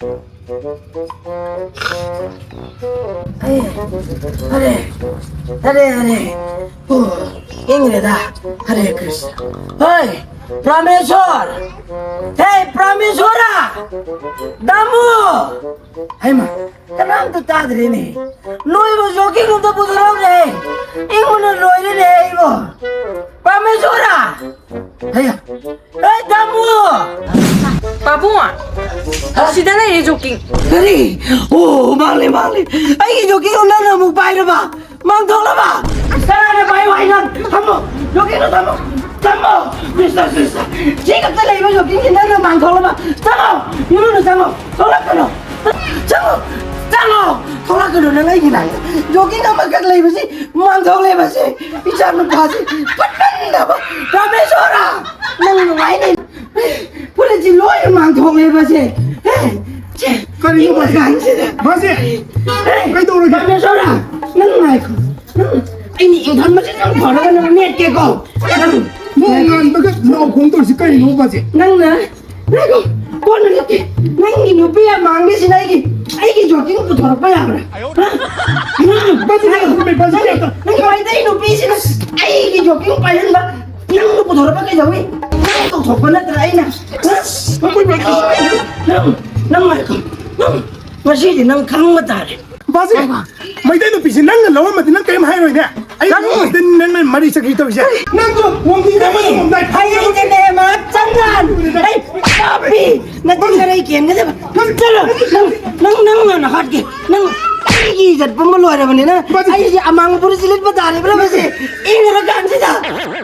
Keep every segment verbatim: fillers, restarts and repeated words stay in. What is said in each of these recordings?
ꯑꯩ, ꯑꯔꯦ, ꯑꯔꯦ, ꯑꯔꯦ꯫ ꯑꯣ, ꯏꯪꯈ꯭ꯔꯦꯗ꯫ ꯍꯔꯦ ꯀ꯭ꯔꯤꯁꯅ꯫ ꯍꯣꯏ, ꯄ꯭ꯔꯥꯃꯦꯁꯣꯔ! ꯍꯦ, ꯄ꯭ꯔꯥꯃꯦꯁꯣꯔ! ꯗꯥꯃꯨ! ꯍꯩꯃꯥ, ꯀꯅꯥꯝꯇ ꯇꯥꯗ꯭ꯔꯦꯅꯦ꯫ ꯅꯣꯏꯕꯨ ꯖꯣꯀꯤꯡ ꯑꯝꯇ ꯄꯨꯊꯣꯔꯛꯎꯅꯦ꯫ ꯏꯪꯕꯅ ꯂꯣꯏꯔꯦꯅꯦ ꯑꯩꯕꯨ꯫ ꯄ꯭ꯔꯥꯃꯦꯁꯣꯔ! ꯍꯩꯌꯥ! ꯑꯩ ꯗꯥꯃꯨ! ꯄꯥꯕꯨꯡ! ꯑꯁꯤꯗ ꯂꯩꯔꯦ ꯖꯣꯀꯤꯡ꯫ ꯀꯔꯤ? ꯑꯣ, ꯃꯥꯡꯂꯦ, ꯃꯥꯡꯂꯦ꯫ ꯑꯩꯒꯤ ꯖꯣꯀꯤꯡꯗꯣ ꯅꯪꯅ ꯑꯃꯨꯛ ꯄꯥꯏꯔꯕ? ꯃꯥꯡꯊꯣꯛꯂꯕ? ꯀꯅꯥꯅ ꯄꯥꯏꯌꯨ ꯍꯥꯏꯅꯣ? ꯊꯝꯃꯣ! ꯖꯣꯀꯤꯡꯗꯣ ꯊꯝꯃꯣ! ꯊꯝꯃꯣ! Mister, mister! ꯁꯤ ꯈꯛꯇ ꯂꯩꯕ ꯖꯣꯀꯤꯡꯁꯤ ꯅꯪꯅ ꯃꯥꯡꯊꯣꯛꯂꯕ? ꯆꯪꯉꯣ! ꯏꯃꯨꯡꯗ ꯆꯪꯉꯣ! ꯊꯣꯛꯂꯛꯀꯅꯨ! ꯆꯪꯉꯣ! ꯆꯪꯉꯣ! ꯊꯣꯛꯂꯛꯀꯅꯨ ꯅꯪ ꯑꯩꯒꯤ ꯅꯥꯛꯇ! ꯖꯣꯀꯤꯡ ꯑꯃꯈꯛ ꯂꯩꯕꯁꯤ ꯃꯥꯡꯊꯣꯛꯂꯦ ꯃꯁꯤ! ꯏꯆꯥ ꯅꯨꯄꯥꯁꯤ ꯐꯠꯃꯟꯗꯕ! ꯄ꯭ꯔꯃꯦꯁꯣꯔ! ꯅꯪ ꯅꯨꯡꯉꯥꯏꯅꯤ! ꯐꯨꯔꯤꯠꯁꯤ ꯂꯣꯏꯅ ꯃꯥꯡꯊꯣꯛꯂꯦꯕ ꯁꯦ꯫ ꯁꯦ, ꯀꯔꯤꯅꯣ ꯃꯁꯤ? ꯏꯪꯉꯀꯥꯟꯁꯤꯗ꯫ ꯃꯁꯤ ꯀꯩꯗꯧꯔꯒꯦ? ꯄ꯭ꯔꯃꯦꯁꯣꯔ, ꯅꯪ ꯉꯥꯏꯈꯣ꯫ ꯅꯪ, ꯑꯩꯅ ꯏꯪꯊꯝꯕꯁꯤ ꯅꯪ ꯐꯔꯒ ꯅꯪ ꯅꯦꯠꯀꯦꯀꯣ꯫ ꯅꯪ ꯅꯣꯡ ꯉꯥꯟꯕꯒ ꯅꯥꯎ ꯈꯣꯡ ꯇꯧꯔꯤꯁꯤ ꯀꯔꯤꯅꯣ ꯃꯁꯤ? ꯅꯪꯅ, ꯉꯥꯏꯈꯣ, ꯀꯣꯟꯅ ꯅꯠꯇꯦ꯫ ꯅꯪꯒꯤ ꯅꯨꯄꯤ ꯑꯃꯥꯡꯒꯦꯁꯤꯅ ꯑꯩꯒꯤ, ꯑꯩꯒꯤ ꯖꯣꯀꯤꯡ ꯄꯨꯊꯣꯔꯛꯄ ꯌꯥꯕ꯭ꯔꯥ? ꯍꯥ? ꯃꯁꯤ ꯅꯪ, ꯃꯁꯤ ꯅꯪ, ꯅꯪ ꯃꯩꯇꯩ ꯅꯨꯄꯤꯁꯤꯅ ꯑꯩꯒꯤ ꯖꯣꯀꯤꯡ ꯄꯥꯏꯍꯟꯕ ꯅꯪꯅ ꯄꯨꯊꯣꯔꯛꯄ ꯀꯩꯗꯧꯏ? ꯅꯪ ꯇꯧꯊꯣꯛꯄ ꯅꯠꯇ꯭ꯔꯥ ꯑꯩꯅ? ꯅꯪ, ꯅꯪ, ꯅꯪ ꯉꯥꯏꯈꯣ꯫ ꯅꯪ, ꯉꯁꯤꯗꯤ ꯅꯪ ꯈꯪꯕ ꯇꯥꯔꯦ꯫ ꯕꯥꯖꯤ, ꯃꯩꯇꯩ ꯅꯨꯄꯤꯁꯤ ꯅꯪꯅ ꯂꯧꯔꯝꯃꯗꯤ ꯅꯪ ꯀꯔꯤꯝ ꯍꯥꯏꯔꯣꯏꯅꯦ? ꯑꯩ ꯀꯔꯤ? ꯅꯪꯅ ꯃꯔꯤ ꯆꯠꯈꯤ ꯇꯧꯔꯤꯁꯦ꯫ ꯅꯪꯁꯨ ꯋꯥꯡꯈꯩ ꯀꯔꯤ? ꯂꯧꯔꯝꯗꯥꯏ ꯍꯌꯦꯡꯗꯤꯅꯦ ꯃꯥ ꯆꯪꯉꯥꯟ꯫ ꯑꯩ ꯄꯥꯄꯤ, ꯅꯆꯤꯟ ꯈꯔ ꯀꯦꯟꯒꯗꯕ꯫ ꯅꯪ ꯆꯠꯂꯣ꯫ ꯅꯪ, ꯅꯪ, ꯅꯪ ꯉꯟꯅ ꯍꯥꯠꯀꯦ꯫ ꯅꯪ ꯑꯩꯒꯤ ꯏꯖꯠ ꯄꯨꯝꯕ ꯂꯣꯏꯔꯕꯅꯤꯅ ꯕꯥꯖꯤ꯫ ꯑꯩꯁꯦ ꯑꯃꯥꯡꯕ ꯐꯨꯔꯤꯠꯁꯤ ꯂꯤꯠꯄ ꯇꯥꯔꯤꯕ꯭ꯔꯥ ꯃꯁꯤ? ꯏꯪꯉꯔ ꯀꯥꯟꯁꯤꯗ꯫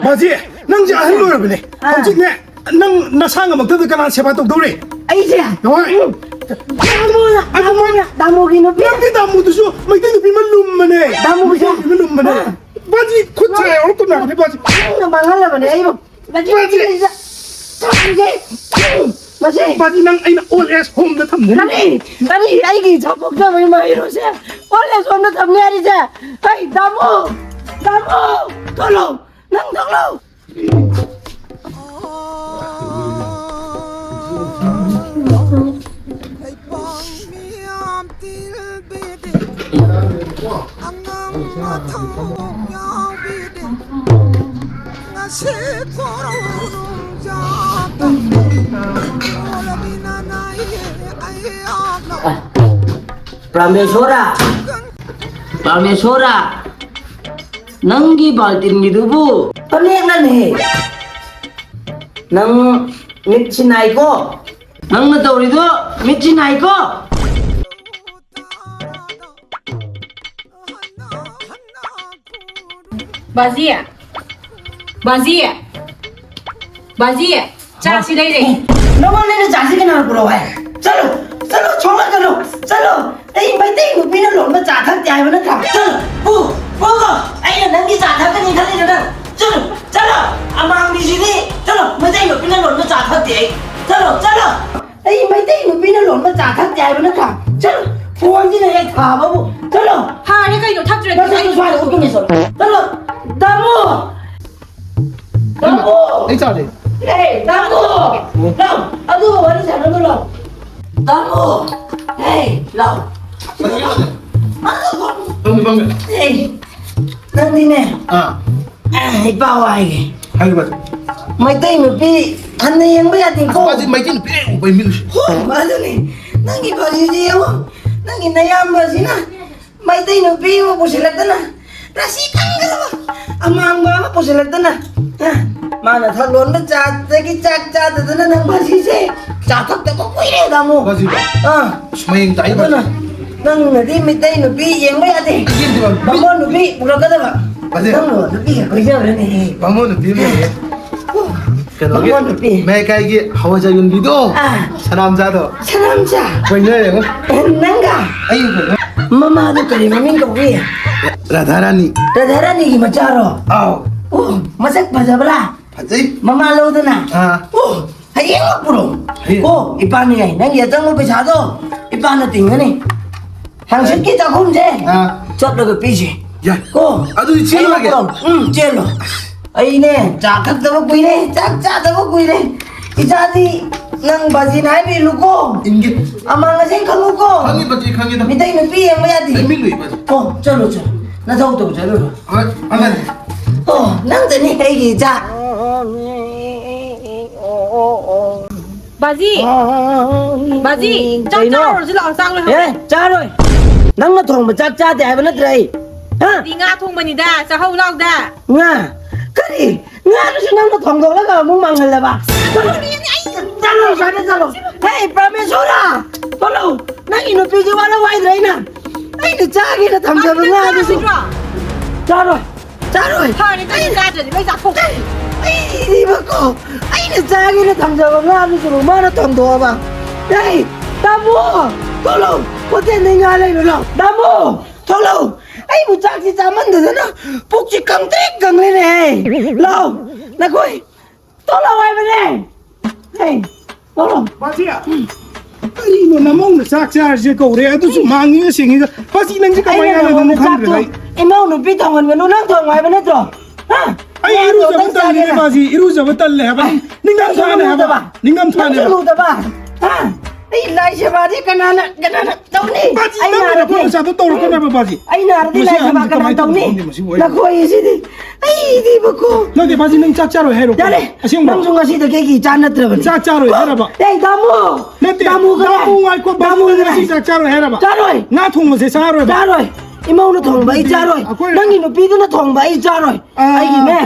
ꯕꯥꯖꯤ, ꯅꯪꯁꯦ ꯑꯍꯜ ꯑꯣꯏꯔꯕꯅꯦ꯫ ꯑꯥ꯫ ꯍꯧꯖꯤꯛꯅꯦ, ꯅꯪ ꯅꯁꯥ ꯉꯝꯃꯛꯇꯕꯗ ꯀꯅꯥ ꯁꯦꯕꯥ ꯇꯧꯗꯧꯔꯤ? ꯑꯩꯁꯦ? ꯍꯣꯏ꯫ ꯎꯝ꯫ ꯗꯥꯃꯨꯅ, ꯗꯥꯃꯨꯅ, ꯗꯥꯃꯨꯒꯤ ꯅꯨꯄꯤ꯫ ꯅꯪꯒꯤ ꯗꯥꯃꯨꯗꯨꯁꯨ ꯃꯩꯇꯩ ꯅꯨꯄꯤ ꯑꯃ ꯂꯨꯝꯕꯅꯦ꯫ ꯗꯥꯃꯨꯁꯦ? ꯃꯩꯇꯩ ꯅꯨꯄꯤ ꯑꯃ ꯂꯨꯝꯕꯅꯦ꯫ ꯑꯥ꯫ ꯕꯥꯖꯤ, ꯈꯨꯠ ꯁꯥ ꯌꯥꯎꯔꯛꯇꯅ ꯍꯧꯖꯤꯛ ꯕꯥꯖꯤ꯫ ꯅꯪꯅ ꯃꯥꯡꯍꯜꯂꯕꯅꯦ ꯑꯩꯕꯨ꯫ ꯕꯥꯖꯤ꯫ ꯃꯁꯤ꯫ ꯕꯥꯖꯤ, ꯅꯪ ꯑꯩꯅ old age home ꯗ ꯊꯝꯗꯣꯏꯅꯤ꯫ ꯀꯔꯤ? ꯀꯔꯤ? ꯑꯩꯒꯤ ꯏꯆꯥ ꯄꯣꯛꯆꯕꯒꯤ ꯃꯍꯩꯔꯣꯏꯁꯦ old age home ꯗ ꯊꯝꯅꯤ ꯍꯥꯏꯔꯤꯁꯦ? ꯍꯩ, ꯗꯥꯃꯨ! ꯗꯥꯃꯨ! ꯊꯣꯛꯂꯛꯑꯣ! ꯅꯪ ꯊꯣꯛꯂꯛꯑꯣ! ꯄ꯭ꯔꯥꯃꯦꯁꯣꯔ, ꯄ꯭ꯔꯥꯃꯦꯁꯣꯔ, ꯅꯪꯒꯤ ꯕꯥꯜꯇꯤꯟꯒꯤꯗꯨꯕꯨ ꯐꯅꯦꯛꯅꯅꯦ꯫ ꯅꯪ ꯃꯤꯠꯁꯤ ꯅꯥꯏꯀꯣ꯫ ꯅꯪꯅ ꯇꯧꯔꯤꯗꯣ ꯃꯤꯠꯁꯤ ꯅꯥꯏꯀꯣ꯫ ꯕꯥꯖꯤ! ꯕꯥꯖꯤ! ꯕꯥꯖꯤ! ꯆꯥꯛꯁꯤ ꯂꯩꯔꯦ꯫ ꯅꯉꯣꯟꯗ ꯑꯩꯅ ꯆꯥꯛꯁꯤ ꯀꯅꯥꯅ ꯄꯨꯔꯛꯑꯣ ꯍꯥꯏ? ꯆꯠꯂꯣ! ꯆꯠꯂꯣ! ꯁꯣꯛꯂꯛꯀꯅꯨ! ꯆꯠꯂꯣ! ꯑꯩ ꯃꯩꯇꯩ ꯅꯨꯄꯤꯅ ꯂꯣꯟꯕ ꯆꯥ ꯊꯛꯇꯦ ꯍꯥꯏꯕ ꯅꯠꯇ꯭ꯔꯥ? ꯆꯠꯂꯣ! ꯄꯨ! ꯄꯨꯀꯣ! ꯑꯩꯅ ꯅꯪꯒꯤ ꯆꯥ ꯊꯛꯀꯅꯤ ꯈꯜꯂꯤꯔ ꯅꯪ? ꯆꯠꯂꯣ! ꯆꯠꯂꯣ! ꯑꯃꯥꯡꯕꯤꯁꯤꯗꯤ! ꯆꯠꯂꯣ! ꯃꯩꯇꯩ ꯅꯨꯄꯤꯅ ꯂꯣꯟꯕ ꯆꯥ ꯊꯛꯇꯦ ꯑꯩ! ꯆꯠꯂꯣ! ꯆꯠꯂꯣ! ꯑꯩ ꯃꯩꯇꯩ ꯅꯨꯄꯤꯅ ꯂꯣꯟꯕ ꯆꯥ ꯊꯛꯇꯦ ꯍꯥꯏꯕ ꯅꯠꯇ꯭ꯔꯥ? ꯆꯠꯂꯣ! ꯐꯣꯟꯁꯤꯅ ꯍꯦꯛ ꯊꯥꯕꯕꯨ! ꯆꯠꯂꯣ! ꯐꯔꯦ ꯀꯩꯅꯣ, ꯊꯛꯇ꯭ꯔꯗꯤ ꯅꯁꯛꯇꯨ ꯀꯩꯅꯣ? ꯁ꯭ꯋꯥꯏꯗ ꯎꯠꯀꯅꯨ, ꯆꯠꯂꯣ! ꯆꯠꯂꯣ! ꯇꯥꯃꯣ! ꯇꯥꯃꯣ! ꯑꯩ ꯆꯥꯗꯦ꯫ ꯑꯦ, ꯇꯥꯃꯣ! ꯂꯥꯎ! ꯑꯗꯨꯒ ꯋꯥꯔꯤ ꯁꯥꯟꯅꯕ ꯂꯥꯎ! ꯇꯥꯃꯣ! ꯑꯦ, ꯂꯥꯎ! ꯐꯝꯃꯤ, ꯐꯝꯃꯤ꯫ ꯑꯦ, ꯅꯪꯗꯤꯅꯦ꯫ ꯑꯥ꯫ ꯑꯦ, ꯏꯄꯥ ꯋꯥ ꯍꯥꯏꯒꯦ꯫ ꯍꯥꯏꯌꯨ, ꯕꯥꯖꯤ꯫ ꯃꯩꯇꯩ ꯅꯨꯄꯤ ꯍꯟꯅ ꯌꯦꯡꯕ ꯌꯥꯗꯦꯀꯣ꯫ ꯕꯥꯖꯤ, ꯃꯩꯇꯩ ꯅꯨꯄꯤ ꯍꯦꯛ ꯎꯕꯩ ꯃꯤꯠ ꯎꯏꯁꯤꯜꯂꯤ꯫ ꯍꯣꯏ, ꯑꯗꯨꯅꯦ꯫ ꯅꯪꯒꯤ ꯕꯥꯖꯤꯁꯦ ꯌꯦꯡꯉꯣ꯫ ꯅꯪꯒꯤ ꯅꯌꯥꯝꯕꯁꯤꯅ ꯃꯩꯇꯩ ꯅꯨꯄꯤ ꯑꯃ ꯄꯨꯁꯤꯜꯂꯛꯇꯅ, ꯔꯥꯁꯤ ꯈꯪꯗꯕ ꯑꯃꯥꯡꯕ ꯑꯃ ꯄꯨꯁꯤꯜꯂꯛꯇꯅ, ꯑ, ꯃꯥꯅ ꯊꯛ ꯂꯣꯟꯕ ꯆꯥꯗꯒꯤ ꯆꯥꯛ ꯆꯥꯗꯗꯅ ꯅꯪ ꯃꯁꯤꯁꯦ ꯆꯥ ꯊꯛꯇꯕ ꯀꯨꯏꯔꯦ, ꯇꯥꯃꯣ꯫ ꯃꯁꯤꯕꯣ? ꯑꯥ꯫ ꯑꯁ, ꯃꯌꯦꯡ ꯇꯥꯏ, ꯑꯗꯨꯅ ꯃꯁꯤ꯫ ꯅꯪꯅꯗꯤ ꯃꯤꯇꯩ ꯅꯨꯄꯤ ꯌꯦꯡꯕ ꯌꯥꯗꯦ꯫ ꯌꯦꯡꯗꯦ, ꯃꯥ꯫ ꯕꯥꯃꯣꯟ ꯅꯨꯄꯤ ꯄꯨꯔꯛꯀꯗꯕ꯫ ꯃꯁꯤ꯫ ꯅꯪꯕꯨ ꯅꯨꯄꯤꯒ ꯀꯣꯏꯖꯕ꯭ꯔꯅꯦ? ꯕꯥꯃꯣꯟ ꯅꯨꯄꯤ ꯑꯃ ꯂꯩꯌꯦ꯫ ꯀꯩꯅꯣꯒꯤ ꯕꯥꯃꯣꯟ ꯅꯨꯄꯤ꯫ ꯃꯌꯥꯏꯀꯥꯏꯒꯤ ꯍꯋꯥꯏꯖꯥꯔ ꯌꯣꯟꯕꯤꯗꯣ, ꯑꯥ꯫ ꯁꯅꯥꯝꯆꯥꯗꯣ꯫ ꯁꯅꯥꯝꯆꯥ? ꯀꯣꯏꯅꯔꯦꯉꯣ꯫ ꯑꯦ, ꯅꯪꯒ? ꯑꯩꯒ ꯀꯣꯏꯅꯔꯦ꯫ ꯃꯃꯥꯗꯣ ꯀꯔꯤ ꯃꯃꯤꯡ ꯀꯧꯏ? ꯔꯥꯙꯥꯔꯥꯅꯤ꯫ ꯔꯥꯙꯥꯔꯥꯅꯤꯒꯤ ꯃꯆꯥꯔꯣ? ꯑꯥꯎ꯫ ꯑꯣ, ꯃꯁꯛ ꯐꯖꯕ꯭ꯔꯥ? ꯐꯖꯩ꯫ ꯃꯃꯥ ꯂꯧꯗꯅ? ꯑꯥ꯫ ꯑꯣ, ꯍꯌꯦꯡꯃꯛ ꯄꯨꯔꯛꯑꯣ꯫ ꯍꯌꯦꯡ꯫ ꯑꯣ, ꯏꯄꯥꯅ ꯌꯥꯏ꯫ ꯅꯪꯒꯤ ꯑꯆꯪꯕ ꯄꯩꯁꯥꯗꯣ ꯏꯄꯥꯅ ꯇꯤꯡꯒꯅꯤ꯫ ꯍꯪꯆꯤꯠꯀꯤ ꯆꯥꯛꯈꯨꯝꯁꯦ ꯑꯥ꯫ ꯆꯠꯂꯒ ꯄꯤꯁꯦ꯫ ꯌꯥꯏ꯫ ꯀꯣ? ꯑꯗꯨꯗꯤ ꯆꯦꯜꯂꯨꯔꯒꯦ꯫ ꯑꯩ ꯂꯥꯛꯑꯣ꯫ ꯎꯝ, ꯆꯦꯜꯂꯣ꯫ ꯑꯩꯅꯦ, ꯆꯥ ꯊꯛꯇꯕ ꯀꯨꯏꯔꯦ, ꯆꯥꯛ ꯆꯥꯗꯕ ꯀꯨꯏꯔꯦ꯫ ꯏꯆꯥꯗꯤ ꯅꯪ ꯕꯥꯖꯤꯅ ꯍꯥꯏꯕ ꯏꯜꯂꯨꯀꯣ꯫ ꯏꯟꯒꯦ꯫ ꯑꯃꯥꯡ ꯑꯁꯦꯡ ꯈꯪꯉꯨꯀꯣ꯫ ꯈꯪꯉꯤ, ꯕꯥꯖꯤ, ꯈꯪꯉꯤꯗ꯫ ꯃꯤꯇꯩ ꯅꯨꯄꯤ ꯌꯦꯡꯕ ꯌꯥꯗꯦ꯫ ꯂꯩꯃꯤꯟ ꯂꯨꯏ, ꯕꯥꯖꯤ꯫ ꯀꯣ, ꯆꯠꯂꯣ, ꯆꯠꯂꯣ꯫ ꯅꯊꯧ ꯇꯧꯖꯔꯨꯔꯣ꯫ ꯍꯣꯏ, ꯍꯣꯏ, ꯕꯥꯖꯤ꯫ ꯑꯣ, ꯅꯪꯗꯅꯤ ꯑꯩꯒꯤ ꯏꯆꯥ꯫ ꯕꯥꯖꯤ! ꯕꯥꯖꯤ! ꯆꯥꯛ ꯀꯩꯅꯣ? ꯆꯥꯔꯨꯔꯁꯤ ꯂꯥꯛꯑꯣ, ꯆꯥꯛ ꯂꯣꯏꯍꯧꯔꯦ꯫ ꯑꯦ, ꯆꯥꯔꯣꯏ꯫ ꯅꯪꯅ ꯊꯣꯡꯕ ꯆꯥꯛ ꯆꯥꯗꯦ ꯍꯥꯏꯕ ꯅꯠꯇ꯭ꯔ ꯑꯩ? ꯍꯥ? ꯁꯤ ꯉꯥ ꯊꯣꯡꯕꯅꯤꯗ, ꯆꯥꯍꯧ ꯂꯥꯎꯗ꯫ ꯉꯥ? ꯀꯔꯤ? ꯉꯥꯗꯨꯁꯨ ꯅꯪꯅ ꯊꯣꯡꯗꯣꯛꯂꯒ ꯑꯃꯨꯛ ꯃꯥꯡꯍꯜꯂꯕ? ꯆꯠꯂꯣ! ꯆꯠꯂꯣ, ꯁ꯭ꯋꯥꯏꯗ ꯆꯠꯂꯣ꯫ ꯍꯦ, ꯄ꯭ꯔꯃꯦꯁꯣꯔꯥ! ꯊꯣꯛꯂꯛꯎ! ꯅꯪꯒꯤ ꯅꯨꯄꯤꯁꯦ ꯋꯥꯔꯧ ꯍꯥꯏꯗ꯭ꯔꯥ ꯑꯩꯅ? ꯑꯩꯅ ꯆꯥꯒꯦꯅ ꯊꯝꯖꯕ ꯉꯥꯗꯨꯁꯨ꯫ ꯆꯥꯔꯣꯏ! ꯆꯥꯔꯣꯏ! ꯐꯔꯦ, ꯀꯔꯤ ꯆꯥꯗ꯭ꯔꯗꯤ ꯂꯣꯏ ꯆꯥꯊꯣꯛ꯫ ꯑꯩꯗꯤꯕꯀꯣ, ꯑꯩꯅ ꯆꯥꯒꯦꯅ ꯊꯝꯖꯕ ꯉꯥꯗꯨꯁꯨ ꯃꯥꯅ ꯊꯣꯡꯗꯣꯛꯑꯕ꯫ ꯍꯦ, ꯇꯥꯃꯣ! ꯊꯣꯛꯂꯛꯎ! ꯍꯣꯇꯦꯜꯗꯩ ꯉꯥ ꯂꯩꯔꯨ ꯂꯥꯎ꯫ ꯇꯥꯃꯣ! ꯊꯣꯛꯂꯛꯎ! ꯑꯩꯕꯨ ꯆꯥꯛꯁꯤ ꯆꯥꯃꯟꯗꯗꯅ ꯄꯨꯛꯁꯤ ꯀꯪꯇ꯭ꯔꯤꯛ ꯀꯪꯂꯦꯅꯦꯍꯦ! ꯂꯥꯎ! ꯅꯈꯣꯏ! ꯊꯣꯛꯂꯛꯑꯣ ꯍꯥꯏꯕꯅꯦ! ꯍꯦ! ꯊꯣꯛꯂꯛꯑꯣ! ꯕꯥꯖꯤ! ꯀꯔꯤꯅꯣ ꯅꯃꯧꯅ ꯆꯥꯛ ꯆꯥꯔꯁꯦ ꯀꯧꯔꯦ, ꯑꯗꯨꯁꯨ ꯃꯥꯡꯉꯤꯒ ꯁꯦꯡꯉꯤꯒ꯫ ꯕꯥꯖꯤ, ꯅꯪꯁꯦ ꯑꯩꯅ ꯀꯃꯥꯏꯅ ꯅꯉꯣꯟꯗ ꯈꯪꯗ꯭ꯔꯦ ꯆꯥꯛꯇꯣ ꯑꯩ? ꯏꯃꯧ ꯅꯨꯄꯤ ꯊꯣꯡꯍꯟꯒꯅꯨ, ꯅꯪ ꯊꯣꯡꯉꯣ ꯍꯥꯏꯕ ꯅꯠꯇ꯭ꯔꯣ? ꯍꯥ? ꯑꯩ ꯉꯥꯗꯣ ꯏꯔꯨꯖꯕ ꯅꯪ ꯇꯜꯂꯤꯅꯦ ꯆꯥꯒꯦꯔꯥ? ꯕꯥꯖꯤ, ꯏꯔꯨꯖꯕ ꯇꯜꯂꯦ ꯍꯥꯏꯕ꯫ ꯑꯩ ꯅꯤꯡꯉꯝ ꯅꯪꯁꯨ ꯊꯥꯅꯦ ꯍꯥꯏꯕ꯫ ꯂꯨꯗꯕ? ꯅꯤꯡꯉꯝ ꯅꯪꯁꯨ ꯊꯥꯅꯦ ꯍꯥꯏꯕ꯫ ꯂꯨꯗꯕ? ꯍꯥ? ꯑꯩ ꯂꯥꯏ ꯁꯦꯕꯥꯗꯤ ꯀꯅꯥꯅ, ꯀꯅꯥꯅ ꯇꯧꯅꯤ? ꯕꯥꯖꯤ, ꯑꯩ ꯅꯪꯅ ꯅꯥꯔꯗꯤ? ꯅꯈꯣꯏ ꯃꯆꯥꯗꯣ ꯇꯧꯔꯛꯀꯅꯨ ꯍꯥꯏꯕ, ꯕꯥꯖꯤ꯫ ꯑꯩ ꯅꯥꯔꯗꯤ ꯃꯁꯤ ꯂꯥꯏ ꯁꯦꯕꯥ ꯑꯍꯟꯁꯦ ꯀꯅꯥꯅ ꯀꯃꯥꯏꯅ ꯇꯧꯅꯤ? ꯇꯧꯕꯅꯣ ꯈꯪꯗꯦ ꯃꯁꯤꯕꯨ ꯑꯩ꯫ ꯅꯈꯣꯏꯁꯤꯗꯤ ꯑꯩꯗꯤꯕꯀꯣ꯫ ꯅꯠꯇꯦ, ꯕꯥꯖꯤ, ꯅꯪ ꯆꯥꯛ ꯆꯥꯔꯣꯏ ꯍꯥꯏꯔꯣꯀꯣ? ꯌꯥꯔꯦ꯫ ꯑꯁꯦꯡꯕ? ꯅꯪꯁꯨ ꯉꯁꯤꯗꯒꯤ ꯑꯩꯒꯤ ꯏꯆꯥ ꯅꯠꯇ꯭ꯔꯕꯅꯤ꯫ ꯆꯥꯛ ꯆꯥꯔꯣꯏ ꯍꯥꯏꯔꯕ? ꯑꯦ, ꯗꯥꯃꯨ! ꯅꯠꯇꯦ, ꯗꯥꯃꯨ ꯀꯗꯥꯏ? ꯗꯥꯃꯨ ꯉꯥꯏꯈꯣ, ꯗꯥꯃꯨ ꯗꯥꯃꯨ ꯀꯗꯥꯏ? ꯉꯁꯤ ꯆꯥꯛ ꯆꯥꯔꯣꯏ ꯍꯥꯏꯔꯕ? ꯆꯥꯔꯣꯏ! ꯉꯥ ꯊꯣꯡꯕꯁꯦ ꯆꯥꯔꯣꯏꯕ? ꯆꯥꯔꯣꯏ! ꯏꯃꯧꯅ ꯊꯣꯡꯕ ꯑꯩ ꯆꯥꯔꯣꯏ! ꯑꯩꯈꯣꯏ ꯅꯪꯒꯤ ꯅꯨꯄꯤꯗꯨꯅ ꯊꯣꯡꯕ ꯑꯩ ꯆꯥꯔꯣꯏ! ꯑꯥ꯫ ꯑꯩꯒꯤꯅꯦ,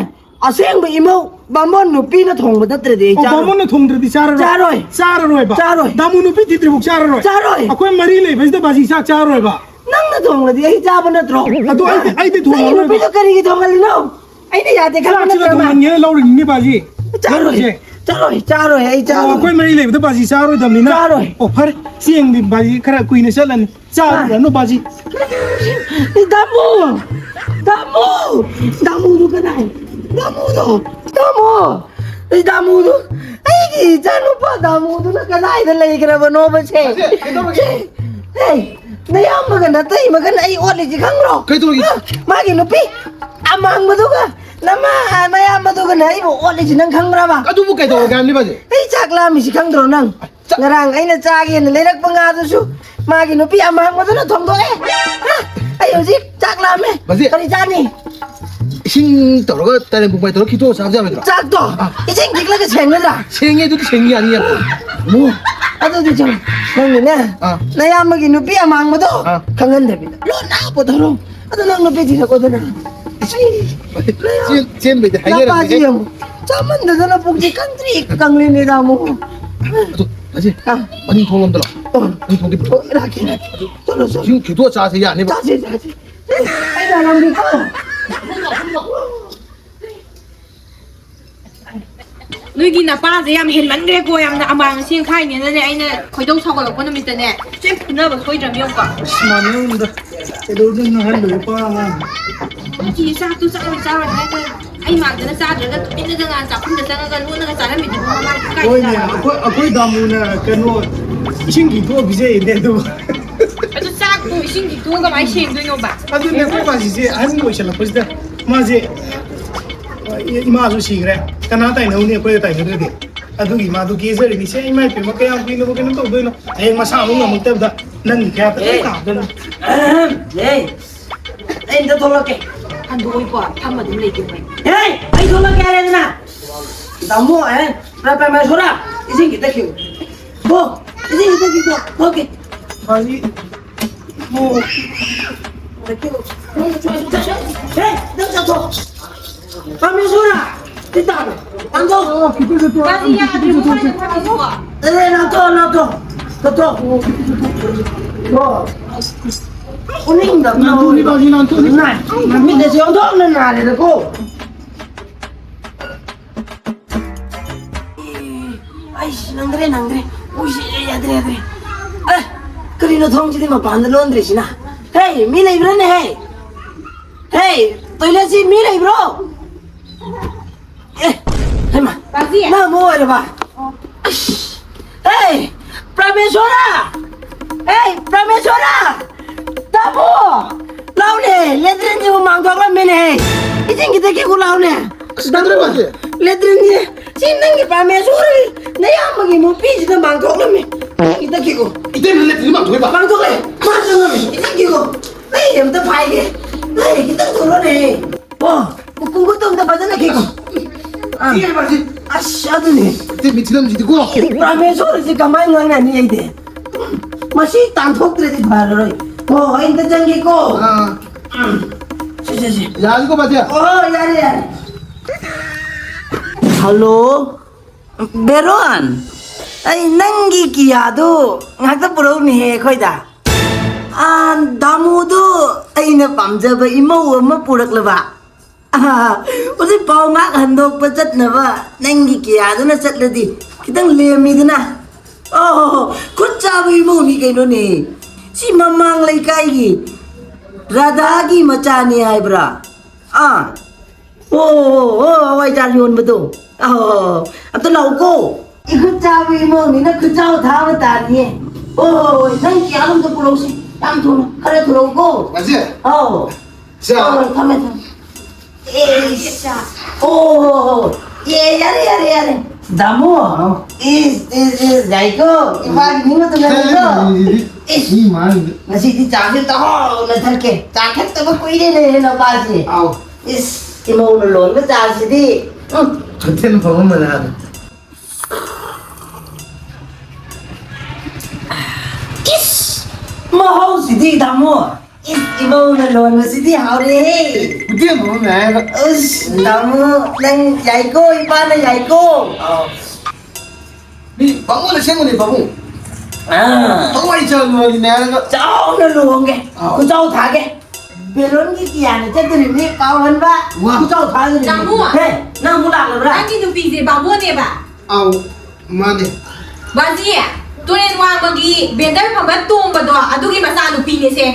ꯑꯁꯦꯡꯕ ꯏꯃꯧ ꯕꯥꯃꯣꯟ ꯅꯨꯄꯤꯅ ꯊꯣꯡꯕ ꯅꯠꯇ꯭ꯔꯗꯤ ꯑꯩ ꯑꯣ, ꯆꯥꯔꯣꯏ꯫ ꯕꯥꯃꯣꯟꯅ ꯊꯣꯡꯗ꯭ꯔꯗꯤ ꯆꯥꯔꯔꯣꯏ? ꯆꯥꯔꯣꯏ꯫ ꯆꯥꯔꯔꯣꯏꯕ? ꯆꯥꯔꯣꯏ꯫ ꯗꯥꯃꯨ ꯅꯨꯄꯤ ꯊꯤꯗ꯭ꯔꯤꯐꯥꯎ ꯆꯥꯔꯔꯣꯏ? ꯆꯥꯔꯣꯏ꯫ ꯑꯩꯈꯣꯏ ꯃꯔꯤ ꯂꯩꯕꯁꯤꯗ ꯕꯥꯖꯤ ꯆꯥꯛ ꯆꯥꯔꯔꯣꯏꯕ? ꯅꯪꯅ ꯊꯣꯡꯂꯗꯤ ꯑꯩ ꯆꯥꯕ ꯅꯠꯇ꯭ꯔꯣ? ꯑꯗꯣ ꯑꯩꯗꯤ, ꯑꯩꯗꯤ ꯅꯪꯒꯤ ꯊꯣꯡꯉꯔꯣꯏꯕ꯫ ꯅꯨꯄꯤꯗꯣ ꯀꯔꯤꯒꯤ ꯊꯣꯡꯍꯜꯂꯤꯅꯣ? ꯑꯩꯅ ꯌꯥꯗꯦ ꯈꯟꯕ ꯆꯥꯛꯁꯤꯗ ꯅꯠꯇ꯭ꯔꯕ? ꯊꯣꯡꯍꯟꯒꯦꯅ ꯂꯧꯔꯤꯅꯤꯅꯦ, ꯕꯥꯖꯤ꯫ ꯆꯥꯔꯣꯏ꯫ ꯂꯧꯔꯤꯁꯦ꯫ ꯆꯥꯔꯣꯏ, ꯆꯥꯔꯣꯏ, ꯑꯩ ꯑꯣ, ꯆꯥꯔꯣꯏ꯫ ꯑꯩꯈꯣꯏ ꯃꯔꯤ ꯂꯩꯕꯗ ꯕꯥꯖꯤ ꯆꯥꯔꯣꯏꯗꯕꯅꯤꯅ? ꯆꯥꯔꯣꯏ꯫ ꯑꯣ, ꯐꯔꯦ꯫ ꯆꯦꯡꯗꯤ ꯕꯥꯖꯤ ꯈꯔ ꯀꯨꯏꯅ ꯆꯠꯂꯅꯤ꯫ ꯆꯥꯔꯨꯔꯅꯨ, ꯕꯥꯖꯤ꯫ ꯗꯥꯃꯨ! ꯗꯥꯃꯨ! ꯗꯥꯃꯨꯗꯨ ꯀꯗꯥꯏ? ꯗꯥꯃꯨꯗꯣ! ꯗꯥꯃꯨ! ꯑꯩ ꯗꯥꯃꯨꯗꯨ, ꯑꯩꯒꯤ ꯏꯆꯥꯅꯨꯄꯥ ꯗꯥꯃꯨꯗꯨꯅ ꯀꯗꯥꯏꯗ ꯂꯩꯈ꯭ꯔꯕꯅꯣꯕ ꯁꯦ? ꯕꯥꯖꯤ, ꯀꯩꯗꯧꯔꯒꯦ? ꯁꯦ! ꯍꯦ! ꯅꯌꯥꯝꯕꯒ ꯅꯇꯩꯃꯒꯅ ꯑꯩ ꯑꯣꯠꯂꯤꯁꯤ ꯈꯪꯕ꯭ꯔꯣ? ꯀꯩꯗꯧꯔꯒꯦ? ꯍꯥ? ꯃꯥꯒꯤ ꯅꯨꯄꯤ ꯑꯃꯥꯡꯕꯗꯨꯒ ꯅꯃꯥ ꯅꯌꯥꯝꯕꯗꯨꯒꯅ ꯑꯩꯕꯨ ꯑꯣꯠꯂꯤꯁꯤ ꯅꯪ ꯈꯪꯕ꯭ꯔꯕ? ꯑꯗꯨꯕꯨ ꯀꯩꯗꯧꯔꯒꯦ ꯍꯥꯏꯕꯅꯤ, ꯕꯥꯖꯤ? ꯑꯩ ꯆꯥꯛ ꯂꯥꯝꯃꯤꯁꯤ ꯈꯪꯗ꯭ꯔꯣ ꯅꯪ? ꯆꯥ- ꯉꯔꯥꯡ ꯑꯩꯅ ꯆꯥꯒꯦꯅ ꯂꯩꯔꯛꯄ ꯉꯥꯗꯨꯁꯨ ꯃꯥꯒꯤ ꯅꯨꯄꯤ ꯑꯃꯥꯡꯕꯗꯨꯅ ꯊꯣꯡꯗꯣꯛꯑꯦ꯫ ꯍꯥ? ꯑꯩ ꯍꯧꯖꯤꯛ ꯆꯥꯛ ꯂꯥꯝꯃꯦ꯫ ꯕꯥꯖꯤ꯫ ꯀꯔꯤ ꯆꯥꯅꯤ? ꯏꯁꯤꯡ ꯇꯧꯔꯒ ꯇꯥꯏꯔꯪ ꯄꯨꯡꯄꯥꯏ ꯇꯧꯔꯒ ꯈꯤꯛꯇꯣꯛꯑ ꯆꯥꯕ ꯌꯥꯔꯣꯏꯗ꯭ꯔꯣ? ꯆꯥꯛꯇꯣ ꯏꯁꯤꯡ ꯈꯤꯛꯂꯒ ꯁꯦꯡꯒꯗ꯭ꯔꯥ? ꯁꯦꯡꯉꯦ, ꯑꯗꯨꯗꯤ ꯁꯦꯡꯉꯦ, ꯌꯥꯅꯤ, ꯌꯥꯅꯤ꯫ ꯑꯃꯨꯛ ꯑꯗꯨꯗꯤ ꯆꯨꯝ꯫ ꯅꯪꯒꯤꯅꯦ, ꯑꯥ꯫ ꯅꯌꯥꯝꯕꯒꯤ ꯅꯨꯄꯤ ꯑꯃꯥꯡꯕꯗꯣ ꯑꯥ꯫ ꯈꯪꯍꯟꯗꯕꯤꯗ ꯂꯣꯟꯅ ꯄꯨꯊꯣꯔꯛꯑꯣ꯫ ꯑꯗꯣ ꯅꯪ ꯅꯨꯄꯤ ꯊꯤꯔꯛꯑꯣꯗꯅ꯫ ꯆꯦꯟ-, ꯆꯦꯟꯕꯩꯗꯤ ꯍꯥꯏꯅꯔꯝꯃꯦ꯫ ꯅꯄꯥꯁꯤ ꯌꯦꯡꯉꯨ꯫ ꯆꯥꯃꯟꯗꯗꯅ ꯄꯨꯛꯁꯤ ꯀꯪꯇ꯭ꯔꯤꯛ ꯀꯪꯂꯦꯅꯦ, ꯇꯥꯃꯣ꯫ ꯑꯗꯨ, ꯑꯁꯤ ꯑꯥ꯫ ꯃꯅꯤꯡ ꯊꯣꯡ ꯂꯣꯝꯗ ꯂꯥꯛꯑꯣ꯫ ꯑꯣ꯫ ꯃꯅꯤꯡ ꯊꯣꯡꯗꯤ ꯑꯣ, ꯂꯥꯛꯀꯦ, ꯂꯥꯛꯀꯦ꯫ ꯆꯠꯂꯣ, ꯆꯠꯂꯣ꯫ ꯏꯁꯤꯡ ꯈꯤꯛꯇꯣꯛꯑ ꯆꯥꯁꯦ, ꯌꯥꯅꯤꯕ? ꯆꯥꯁꯦ, ꯆꯥꯁꯦ꯫ ꯑꯩ ꯂꯥꯛꯂꯝꯒꯦꯀꯣ꯫ ꯅꯣꯏꯒꯤ ꯅꯄꯥꯁꯦ ꯌꯥꯝ ꯍꯦꯟꯃꯟꯈ꯭ꯔꯦꯀꯣ, ꯌꯥꯝꯅ ꯑꯃꯥꯡ ꯑꯁꯦꯡ ꯈꯥꯏꯅꯦꯅꯅꯦ, ꯑꯩꯅ ꯈꯣꯏꯗꯧ ꯁꯥꯎꯒꯠꯂꯛꯄ ꯅꯨꯃꯤꯠꯇꯅꯦ, ꯁꯣꯏ ꯐꯨꯅꯕ ꯁꯣꯏꯗ꯭ꯔꯕ ꯌꯦꯡꯉꯨꯀꯣ꯫ ꯑꯁ, ꯃꯥꯟꯅꯔꯝꯗ꯫ ꯀꯩꯗꯧꯗꯣꯏꯅꯣ ꯈꯪꯗꯕ ꯅꯨꯄꯥ ꯑꯉꯥꯡ꯫ ꯅꯠꯇꯦ, ꯆꯥꯛꯇꯨ ꯆꯥꯔꯣꯏ, ꯆꯥꯔꯣꯏ ꯍꯥꯏꯔꯒ ꯑꯩ ꯃꯥꯡꯗꯅ ꯆꯥꯗ꯭ꯔꯒ ꯇꯨꯃꯤꯟꯅ ꯅꯪ ꯆꯥꯛꯈꯨꯝꯗ ꯆꯪꯉꯒ ꯂꯣꯠꯅꯒ ꯆꯥꯔꯝꯃꯤꯗꯨꯕꯨ ꯃꯃꯥ ꯏꯀꯥꯏꯗ꯭ꯔꯥ? ꯍꯣꯏꯅꯦ, ꯑꯩꯈꯣꯏ, ꯑꯩꯈꯣꯏ ꯗꯥꯃꯨꯅ ꯀꯩꯅꯣ ꯏꯁꯤꯡ ꯈꯤꯛꯇꯣꯛꯑ ꯄꯤꯖꯩꯅꯦ ꯑꯗꯨ꯫ ꯑꯗꯨ ꯆꯥꯛꯇꯨ ꯏꯁꯤꯡ ꯈꯤꯛꯇꯣꯛꯑ ꯀꯃꯥꯏꯅ ꯁꯦꯡꯗꯣꯏꯅꯣꯕ? ꯑꯗꯨꯅꯦ, ꯑꯩꯈꯣꯏ ꯄꯥꯁꯤꯁꯦ ꯑꯍꯟ ꯑꯣꯏꯁꯜꯂꯛꯄꯁꯤꯗ ꯃꯥꯁꯦ, ꯏꯃꯥꯁꯨ ꯁꯤꯈ꯭ꯔꯦ, ꯀꯅꯥ ꯇꯥꯏꯅꯧꯅꯤ ꯑꯩꯈꯣꯏꯒ ꯇꯥꯏꯅꯗ꯭ꯔꯗꯤ? ꯑꯗꯨꯒꯤ ꯃꯥꯗꯣ ꯀꯦꯖꯔꯤꯅꯤ꯫ ꯁꯦ, ꯏꯃꯥ ꯏꯄꯦꯝꯃ, ꯀꯌꯥꯝ ꯀꯨꯏꯅꯕꯨ ꯀꯩꯅꯣ ꯇꯧꯗꯣꯏꯅꯣ? ꯍꯌꯦꯡ ꯃꯁꯥ ꯑꯃꯨꯛ ꯉꯝꯃꯛꯇꯕꯗ ꯅꯪꯒꯤ ꯈꯌꯥ ꯐꯖꯅ ꯑꯦ! ꯇꯥꯕꯗꯅ꯫ ꯑꯦ! ꯑꯩ ꯑꯝꯇ ꯊꯣꯛꯂꯛꯀꯦ꯫ ꯍꯟꯗꯣꯛꯑꯣꯏꯀꯣ, ꯐꯝꯃ ꯑꯗꯨꯝ ꯂꯩꯒꯦ꯫ ꯑꯦ! ꯑꯩ ꯊꯣꯛꯂꯛꯀꯦ ꯍꯥꯏꯔꯦꯗꯅ꯫ ꯇꯥꯃꯣ, ꯑꯦ, ꯄ꯭ꯔ-, ꯄ꯭ꯔꯃꯦꯁꯣꯔꯥ, ꯏꯁꯤꯡ ꯈꯤꯇ ꯈꯤꯎ꯫ ꯍꯣ, ꯏꯁꯤꯡ ꯈꯤꯇ ꯈꯤꯎ꯫ ꯊꯣꯛꯀꯦ꯫ ꯃꯥꯗꯤ ꯍꯦ, ꯅꯪ ꯆꯠꯊꯣꯛ꯫ ꯄ꯭ꯔꯃꯦꯁꯣꯔ! ꯁꯤ ꯇꯥꯕ꯭ꯔꯥ? ꯅꯪꯗꯣ! ꯃꯥꯗꯤ ꯌꯥꯗ꯭ꯔꯤꯕꯣ? ꯀꯃꯥꯏꯅ ꯇꯧꯔꯤꯅꯣ? ꯑꯦ, ꯅꯪꯗꯣ, ꯅꯪꯗꯣ! ꯆꯠꯊꯣꯛ! ꯎꯅꯤꯡꯗꯕꯅ ꯅꯥꯟꯊꯣꯛꯅꯤ, ꯕꯥꯖꯤ, ꯅꯥꯟꯊꯣꯛꯅꯤ꯫ ꯅꯥꯏ꯫ ꯃꯤꯠ ꯑꯁꯤ ꯑꯣꯟꯊꯣꯛꯅ ꯅꯥꯔꯦꯗꯀꯣ꯫ ꯑꯩꯁ, ꯅꯪꯗ꯭ꯔꯦ, ꯅꯪꯗ꯭ꯔꯦ꯫ ꯎꯏꯁ, ꯌꯥꯗ꯭ꯔꯦ, ꯌꯥꯗ꯭ꯔꯦ꯫ ꯑꯦ, ꯀꯔꯤꯅꯣ ꯊꯣꯡꯁꯤꯗꯤ ꯃꯄꯥꯟꯗ ꯂꯣꯟꯗ꯭ꯔꯤꯁꯤꯅ? ꯍꯦ, ꯃꯤ ꯂꯩꯕ꯭ꯔꯥꯅꯦ, ꯍꯦ? ꯍꯦ, ꯇꯣꯏꯂꯦꯠꯁꯤ ꯃꯤ ꯂꯩꯕ꯭ꯔꯣ? ꯑꯦ, ꯍꯩꯃꯥ, ꯕꯥꯖꯤ꯫ ꯅꯪ ꯑꯃꯨꯛ ꯑꯣꯏꯔꯕ? ꯑꯁ, ꯍꯦ, ꯄ꯭ꯔꯃꯦꯁꯣꯔꯥ! ꯍꯦ, ꯄ꯭ꯔꯃꯦꯁꯣꯔꯥ! ꯇꯥꯃꯣ! ꯂꯥꯎꯅꯦ, ꯂꯦꯇ꯭ꯔꯤꯟꯁꯤꯕꯨ ꯃꯥꯡꯊꯣꯛꯂꯝꯃꯦꯅꯦ꯫ ꯏꯁꯤꯡ ꯈꯤꯇ ꯈꯤꯛꯎ ꯂꯥꯎꯅꯦ꯫ ꯑꯁ, ꯇꯥꯃꯣ, ꯀꯩꯗꯧꯔꯦ, ꯕꯥꯖꯤ? ꯂꯦꯇ꯭ꯔꯤꯟꯁꯦ, ꯁꯤ ꯅꯪꯒꯤ ꯄ꯭ꯔꯃꯦꯁꯣꯔꯒꯤ ꯅꯌꯥꯝꯕꯒꯤ ꯅꯨꯄꯤꯁꯤꯗ ꯃꯥꯡꯊꯣꯛꯂꯝꯃꯦ꯫ ꯏꯁꯤꯡ ꯈꯤꯇ ꯈꯤꯛꯎ꯫ ꯏꯇꯩꯃ, ꯂꯦꯇ꯭ꯔꯤꯟ ꯃꯥꯡꯊꯣꯛꯏꯕ? ꯃꯥꯡꯊꯣꯛꯂꯦ꯫ ꯃꯥ ꯆꯪꯉꯝꯃꯦ꯫ ꯏꯁꯤꯡ ꯈꯤꯛꯎ꯫ ꯑꯩ ꯑꯝꯇ ꯐꯥꯏꯒꯦ꯫ ꯑꯩ ꯈꯤꯇꯪ ꯊꯣꯛꯂꯛꯑꯣꯅꯦ꯫ ꯑꯣ꯫ ꯀꯨꯡꯒꯨ ꯇꯨꯝꯗ ꯐꯖꯅ ꯈꯤꯀꯣ꯫ ꯑꯥ꯫ ꯊꯤꯔꯦ ꯃꯥꯁꯤ꯫ ꯑꯁ, ꯑꯗꯨꯅꯦ꯫ ꯇꯤꯚꯤ ꯊꯤꯔꯝꯁꯤꯗꯤꯀꯣ꯫ ꯄ꯭ꯔꯃꯦꯁꯣꯔꯁꯤ ꯀꯃꯥꯏꯅ ꯉꯥꯡꯅꯅꯤ ꯑꯩꯗꯤ? ꯃꯁꯤ ꯇꯥꯟꯊꯣꯛꯇ꯭ꯔꯗꯤ ꯐꯔꯔꯣꯏ꯫ ꯍꯣ, ꯑꯩ ꯑꯝꯇ ꯆꯪꯒꯦꯀꯣ꯫ ꯑꯥ꯫ ꯎꯝ꯫ ꯁꯦ, ꯁꯦ, ꯁꯦ꯫ ꯌꯥꯔꯦꯀꯣ, ꯕꯥꯖꯤ? ꯑꯣ, ꯌꯥꯔꯦ, ꯌꯥꯔꯦ꯫ ꯍꯜꯂꯣ? ꯕꯦꯔꯣꯟ, ꯑꯩ ꯅꯪꯒꯤ ꯀꯤꯌꯥꯗꯨ ꯉꯥꯛꯇ ꯄꯨꯔꯛꯎꯅꯦꯍꯦ ꯑꯩꯈꯣꯏꯗ꯫ ꯑꯥ, ꯗꯥꯃꯨꯗꯨ ꯑꯩꯅ ꯄꯥꯝꯖꯕ ꯏꯃꯧ ꯑꯃ ꯄꯨꯔꯛꯂꯕ꯫ ꯑꯥ, ꯍꯧꯖꯤꯛ ꯄꯥꯎ ꯉꯥꯛ ꯍꯟꯗꯣꯛꯄ ꯆꯠꯅꯕ ꯅꯪꯒꯤ ꯀꯤꯌꯥꯗꯨꯅ ꯆꯠꯂꯗꯤ ꯈꯤꯇꯪ ꯂꯦꯝꯃꯤꯗꯅ꯫ ꯑꯣ, ꯈꯨꯠ ꯆꯥꯕ ꯏꯃꯧꯅꯤ ꯀꯩꯅꯣꯅꯦ꯫ ꯁꯤ ꯃꯃꯥꯡ ꯂꯩꯀꯥꯏꯒꯤ ꯔꯥꯙꯥꯒꯤ ꯃꯆꯥꯅꯤ ꯍꯥꯏꯕ꯭ꯔꯥ? ꯑꯥ꯫ ꯑꯣ, ꯑꯣ, ꯑꯣ, ꯍꯋꯥꯏꯖꯥꯔ ꯌꯣꯟꯕꯗꯣ꯫ ꯑꯣ, ꯑꯝꯇ ꯂꯥꯛꯎꯀꯣ꯫ ꯏꯈꯨꯠ ꯆꯥꯕ ꯏꯃꯧꯅꯤꯅ ꯈꯨꯠꯆꯥꯎ ꯊꯥꯕ ꯇꯥꯔꯤꯌꯦ꯫ ꯑꯣ, ꯅꯪ ꯀꯌꯥ ꯑꯝꯇ ꯄꯨꯔꯛꯎꯁꯤ꯫ ꯌꯥꯝ ꯊꯨꯅ꯫ ꯈꯔ ꯊꯨꯔꯛꯎꯀꯣ꯫ ꯃꯁꯤ? ꯑꯧ꯫ ꯁꯤ? ꯑꯧ, ꯊꯝꯃꯦ, ꯊꯝꯃꯦ꯫ ꯑꯦ, ꯑꯣ, ꯑꯣ, ꯑꯣ, ꯑꯣ꯫ ꯑꯦ, ꯌꯥꯔꯦ, ꯌꯥꯔꯦ, ꯌꯥꯔꯦ꯫ ꯗꯥꯃꯣ꯫ ꯑꯧ꯫ ꯏꯁ, ꯏꯁ, ꯏꯁ, ꯌꯥꯏꯀꯣ? ꯏꯝꯐꯥꯜꯒꯤ ꯃꯤ ꯃꯇꯨ ꯅꯠꯇꯦꯀꯣ? ꯏꯁ꯫ ꯃꯤ ꯃꯥꯡꯉꯤꯗ꯫ ꯉꯁꯤꯗꯤ ꯆꯥꯁꯦ ꯇꯧꯍꯧꯅ ꯊꯛꯀꯦ꯫ ꯆꯥ ꯊꯛꯇꯕ ꯀꯨꯏꯔꯦꯅꯦ, ꯅꯄꯥꯁꯦ꯫ ꯑꯧ꯫ ꯏꯁ, ꯏꯃꯧꯅ ꯂꯣꯟꯕ ꯆꯥꯁꯤꯗꯤ꯫ ꯎꯝ꯫ ꯍꯣꯇꯦꯜ ꯐꯝꯕ ꯃꯅꯥꯗꯣ꯫ ꯏꯁ! ꯃꯍꯥꯎꯁꯤꯗꯤ, ꯇꯥꯃꯣ! ꯏꯁ, ꯏꯃꯧꯅ ꯂꯣꯟꯕꯁꯤꯗꯤ ꯍꯥꯎꯔꯦꯍꯦ! ꯍꯣꯇꯦꯜ ꯐꯝꯕ ꯃꯌꯥꯝꯒ꯫ ꯑꯁ, ꯇꯥꯃꯣ, ꯅꯪ ꯌꯥꯏꯀꯣ, ꯏꯄꯥꯅ ꯌꯥꯏꯀꯣ! ꯑꯥꯎ꯫ ꯃꯤ ꯕꯥꯃꯣꯟ ꯑꯁꯦꯡꯕꯅꯤ, ꯕꯥꯃꯣꯟ꯫ ꯑꯥ꯫ ꯊꯋꯥꯏ ꯆꯪꯕꯅꯤꯅꯦ ꯍꯥꯏꯔꯒ꯫ ꯆꯥꯎꯅ ꯂꯨꯍꯣꯡꯒꯦ꯫ ꯑꯥꯎ꯫ ꯈꯨꯆꯥꯎ ꯊꯥꯒꯦ꯫ ꯕꯦꯂꯣꯟꯒꯤ ꯀꯤꯌꯥꯅ ꯆꯠꯇꯣꯔꯤꯕꯅꯤ, ꯄꯥꯎꯍꯟꯕ꯫ ꯋꯥ꯫ ꯈꯨꯆꯥꯎ ꯊꯥꯗꯣꯔꯤꯕꯅꯤ꯫ ꯇꯥꯃꯣ! ꯍꯦ, ꯅꯪ ꯑꯃꯨꯛ ꯂꯥꯛꯂꯕ꯭ꯔꯥ? ꯅꯪꯒꯤ ꯅꯨꯄꯤꯁꯦ ꯕꯥꯃꯣꯟꯅꯦꯕ? ꯑꯥꯎ, ꯃꯥꯅꯦ꯫ ꯕꯥꯖꯤ, ꯇꯨꯔꯦꯟ ꯋꯥꯡꯃꯒꯤ ꯕꯦꯟꯗꯔ ꯐꯝꯕ ꯇꯣꯝꯕꯗꯣ, ꯑꯗꯨꯒꯤ ꯃꯆꯥꯅꯨꯄꯤꯅꯦꯁꯦ꯫